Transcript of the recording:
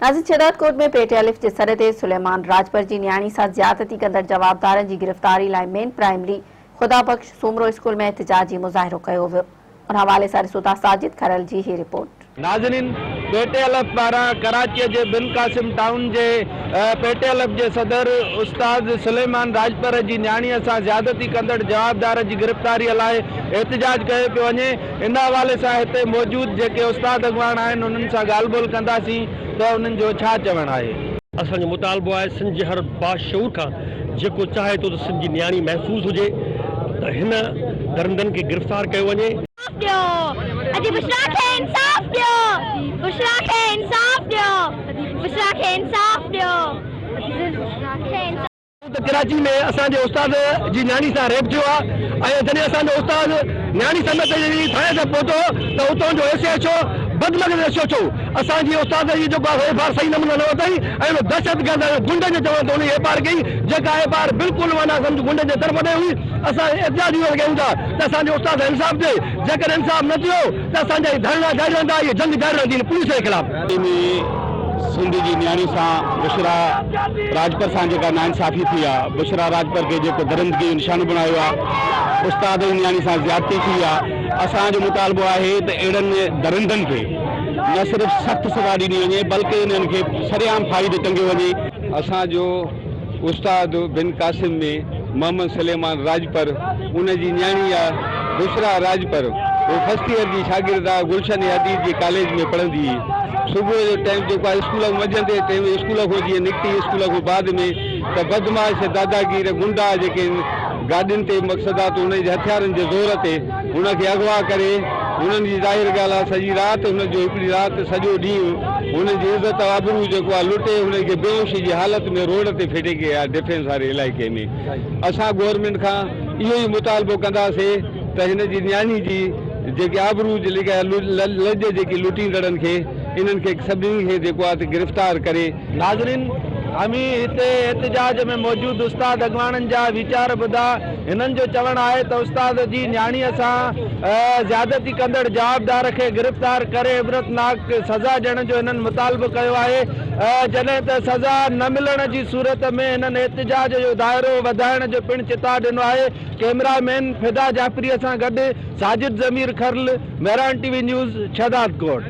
ناظرين شهدادڪوٽ ۾ پي ٽي الف جي سڏ تي سليمان راڄپر جي نياڻي سان زيادتي ڪندڙ جوابدارن جي گرفتاري لاء main primary Khuda Bakhsh Soomro school ۾ احتجاجي مظاهرو ڪيو ويو ان حوالي سان ڏسو ٿا ساجد کرل جي هي رپورٽ. ناظرين پي ٽي الف پاران ڪراچيء جي بن قاسم ٽائون جي پي ٽي الف جي صدر استاد سليمان راڄپر جي نياڻيء سان زيادتي ڪندڙ جوابدار جي گرفتاريء لاء احتجاج ڪيو پيو وڃي ان حوالي سان هتي موجود جيڪي استاد اڳواڻ آهن انهن سان ڳالهه ٻولهه ڪنداسين ته انهن جو ڇا چوڻ آهي. اسان جو مطالبو آهي سنڌ جي هر باشعور کان جيڪو چاهي ٿو ته سنڌ جي نياڻي محفوظ هجي ته هن درندن کي گرفتار ڪيو وڃي. انصاف ڏيو ادي بشريٰ کي انصاف ڏيو بشريٰ کي انصاف ڏيو بشريٰ کي انصاف ڏيو بشريٰ کي انصاف. ته ڪراچي ۾ اسان جي استاد جي نياڻي سان ريپ ٿيو آهي ۽ جڏهن اسان جو استاد نياڻي سميت جي ٿاڻي تي پهتو ته اتان جو ايس ايڇ او بدمغز ايس ايڇ او اسان جي استاد جي جيڪو آهي ايف آر صحيح نموني نه ورتائين ۽ ان دهشتگرد ۽ غنڊن جي چوڻ تي ان ايف آر ڪئي جيڪا ايف آر بلڪل معنيٰ سمجهه غنڊن جي طرف ڏي هئي اسان احتجاج اهو ڪيون ٿا ته اسان جي استاد سان انصاف ٿئي جيڪڏهن انصاف نه ٿيو ته اسان جا هي ڌرڻا جاري رهندا هي جنگ جاري رهندي هن پوليس جي خلاف. ۾ سنڌ جي نياڻي سان بشريٰ راڄپر سان جيڪا ناانصافي ٿي آ، بشريٰ راڄپر کي جيڪو درندگي جو نشانو بڻايو آ، استاد جي نياڻي سان زيادتي ٿي آ، اسان جو مطالبو آهي ته اهڙن درندن کي نه صرف سخت سزا ڏني وڃي بلڪه انهن کي سرعام ڦاهي تي ٽنگيو وڃي. اسان جو استاد بن قاسم ۾ محمد سليمان راڄپر ان جي نياڻي آ بشريٰ راڄپر هو فرسٽ ايئر جي شاگرد آ گلشن حديد جي ڪاليج ۾ پڙهندي هئي صبح جو ٽائيم جيڪو آ اسڪول کان منجهند جي ٽائيم اسڪول کان جيئن نڪتي اسڪول کان بعد ۾ ته بدمعاش داداگير غنڊا جيڪي گاڏين تي مقصد آ ته انهن جي هٿيارن جي زور تي هن کي اغوا ڪري هنن جي ظاهر ڳالهه آ سڄي رات هن جو هڪڙي رات سڄو ڏينهن هن جي عزت آبرو جيڪو آ لٽي هن کي بيهوشي جي حالت ۾ روڊ تي ڦٽي ڪيا ڊفينس واري علائقي ۾ اسان گورنمينٽ کان اهو ئي مطالبو ڪنداسي ته هن جي نياڻي جي جيڪي آبرو جيڪا لڄ جيڪي لٽيندڙن کي انهن کي سڀني کي جيڪو آ ته گرفتار ڪري. ناظرين اوهين هتي احتجاج ۾ موجود استاد اڳواڻن جا ويچار ٻڌا هنن جو چوڻ آهي ته استاد جي نياڻيء سان زيادتي ڪندڙ جوابدار کي گرفتار ڪري عبرتناڪ سزا ڏيڻ جو هنن مطالبو ڪيو آهي جڏهن ته سزا نه ملڻ جي صورت ۾ هنن احتجاج جو دائرو وڌائڻ جو پڻ چتاء ڏنو آهي ڪئميرا مين فدا جعفري سان گڏ Sajid Zamir Kharal, Mehran T V news, Shahdadkot.